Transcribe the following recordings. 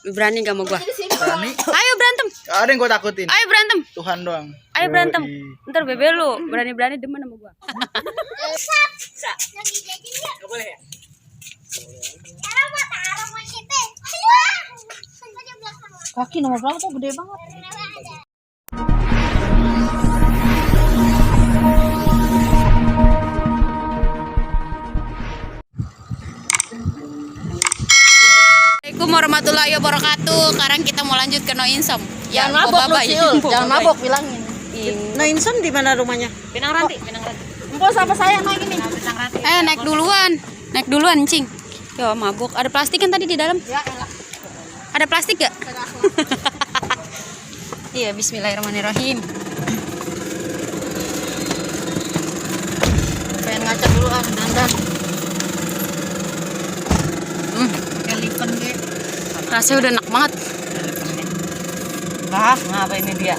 Berani gak sama gua? Berani. Ayo berantem. Ada yang gue takutin. Ayo berantem. Tuhan doang. Ayo berantem. Ntar bebe lu berani-berani demen sama gua. Gak boleh ya? Kaki nomor berapa tuh gede banget. Assalamualaikum warahmatullahi wabarakatuh. Sekarang kita mau lanjut ke No Insom. Jangan mabok lu, Ciul. Jangan mabok bilangin. Nah, Insom di mana rumahnya? Pinang Ranti, Pinang Ranti. Empok sama saya naik ini. Naik duluan. Naik duluan, Cing. Yo, mabuk. Ada plastik kan tadi di dalam? Ya, elah. Ada plastik gak? Iya, bismillahirrahmanirrahim. Pengen ngaca dulu dandan. Eleven ge. Rasanya udah enak banget. Lah, ngapa ini dia?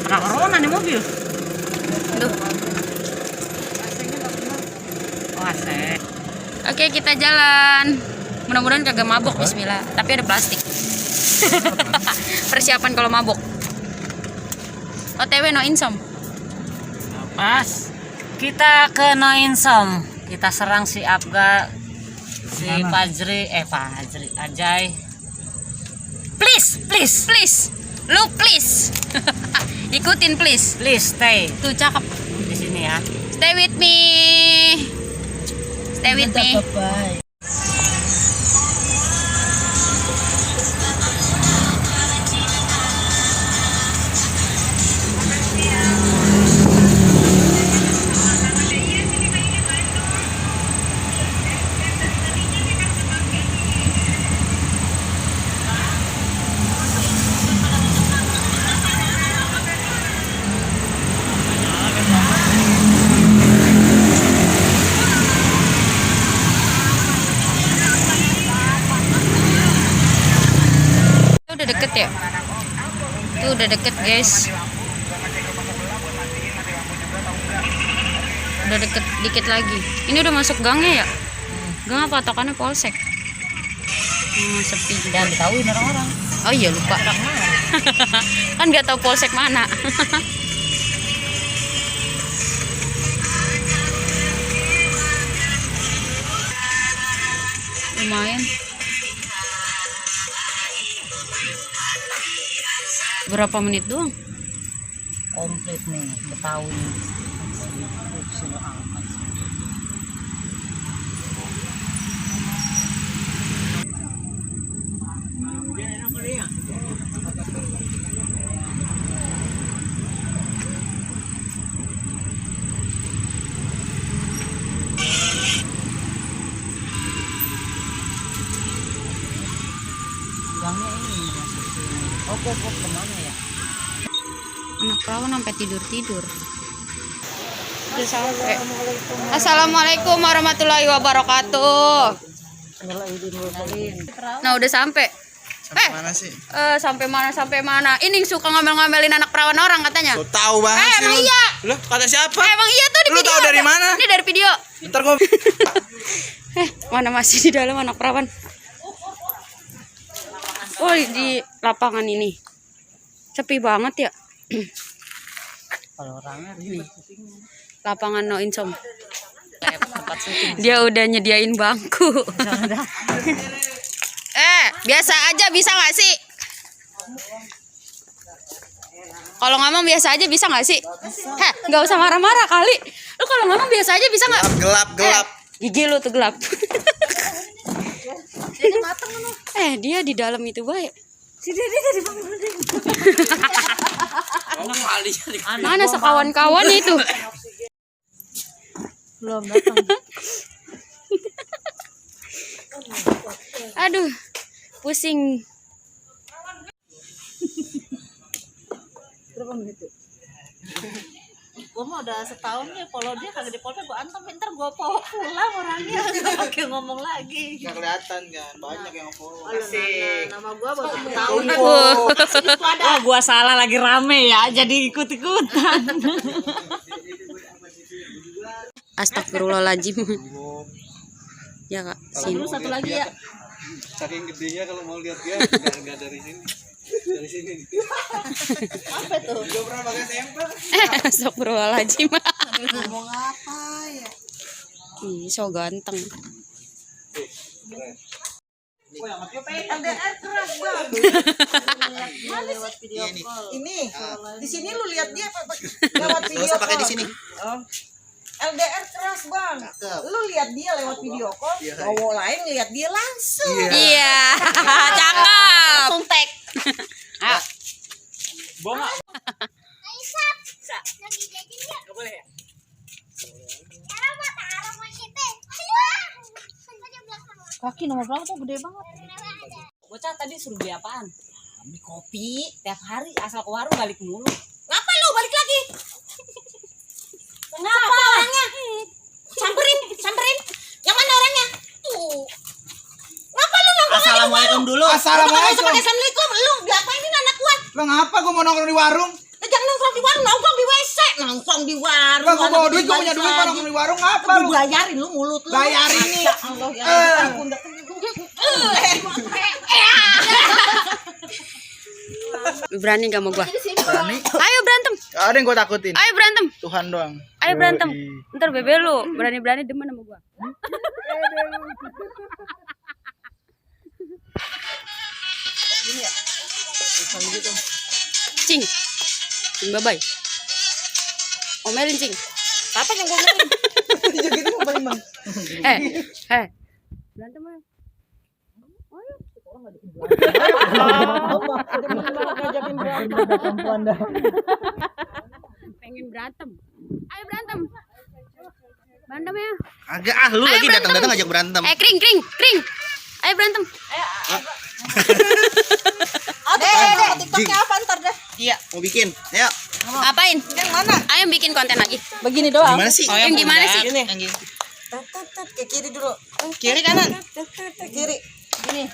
Anak corona di mobil. Duh. Oh, asik. Oke, kita jalan. Mudah-mudahan kagak mabok, bismillah. Tapi ada plastik. Persiapan kalau mabok. OTW No Insom. Pas kita ke No Insom, kita serang si Abga, si Fajri, Ajay. Please. Lu please. Ikutin please. Please stay Tuh cakep. di sini ya. Stay with me. Stay with me. Udah deket ya? Tuh udah deket guys. Udah deket dikit lagi. Ini udah masuk gangnya ya? Gang apa patokannya polsek? Sepi. Jangan diketahuin orang-orang. Oh iya lupa. Kan nggak tahu polsek mana. Lumayan. Berapa menit doang? Komplit nih, Betawi. Gangnya ini masuk sini. Oh, kok kemana ya? Anak perawan sampai tidur. Udah sampai. Assalamualaikum warahmatullahi wabarakatuh. Nah udah sampai. Mana sih? Sampai mana? Ini suka ngambil-ngambilin anak perawan orang katanya. Lo tahu banget sih. Emang lu. iya. Loh, kata siapa? Emang iya tuh di Lu video. tahu dari mana? Ini dari video. Ntar gua Mana masih di dalam anak perawan? Oh di lapangan ini. Sepi banget ya. Kalau orangnya Nih. Lapangan No Insom. tempat syuting. Dia udah nyediain bangku. Biasa aja bisa nggak sih? Kalau ngomong biasa aja bisa nggak sih? Nggak usah marah-marah kali. Lu kalau ngomong biasa aja bisa nggak? gelap. Gigi lu tuh gelap. Dia di dalam itu baik. Mana sekawan-kawan itu? Belum datang. Aduh, pusing. Berapa menit tuh? Gue mau udah setahun nih, kalau dia kagak di polsek gue antem, ntar gue bawa pulang orangnya, nggak pakai ngomong lagi. Nggak kelihatan kan, banyak yang follow. Asik. Nama gue baru setahun. Oh, gua salah lagi rame ya, jadi ikut-ikutan. Astagfirullahaladzim. Ya kak, sini. Satu lagi ya. Saking gedenya kalau mau lihat dia enggak dari sini. Dari sini. Apa tuh? Gak pernah pakai semper. Astagfirullahaladzim. Ngomong apa ya? Ih, so ganteng. LDR keras bang. Lewat video call. Ini di sini lu lihat dia lewat video call. Pakai di sini. LDR keras bang. Lu lihat dia lewat video call. Cowok lain lihat dia langsung. Iya, cakep. Langsung tag. Ayo. Bonga. Gak boleh ya? Kaki nomor berapa tuh gede banget. Bocah tadi suruh beli apaan? Beli kopi tiap hari asal ke warung balik mulu. Ngapa lu balik lagi? Kenapa? Orangnya? Samperin. Yang mana orangnya? Tuh. Ngapa lu nongkrong? Assalamualaikum dulu. Assalamualaikum. Assalamualaikum. Lu diapainin anak gua? Lo ngapa gua mau nongkrong di warung? Jangan nongkrong di warung, nongkrong di WC. Nongkrong di warung. Lah gua bawa duit, gua punya duit mau nongkrong di warung ngapa Lu lu? bayarin lu mulut lu. Bayarin nih. Ya Allah ya. Ampun. Berani gak sama gua? Berani. Ayo berantem. Gak ada yang gua takutin. Ayo berantem. Tuhan doang. Ayo berantem. Ntar bebe lu berani-berani demen sama gua. Cing. Cing bye-bye. Omelin Cing. Apa yang gua ngomongin? Gitu ngapain, Bang? Berantem ayo. Pengen berantem. Ayo berantem. Berantem ya. Agak lu Ayo lagi berantem. datang-datang ngajak berantem. Kring. Ayo berantem. TikToknya apa ntar deh? Iya, mau bikin. Ayo. Apain? Yang mana? Ayo bikin konten lagi. Begini doang. Gimana sih? Yang gimana sih? Yang gini. Ke kiri dulu. Kiri kanan. Ke kiri. Gini.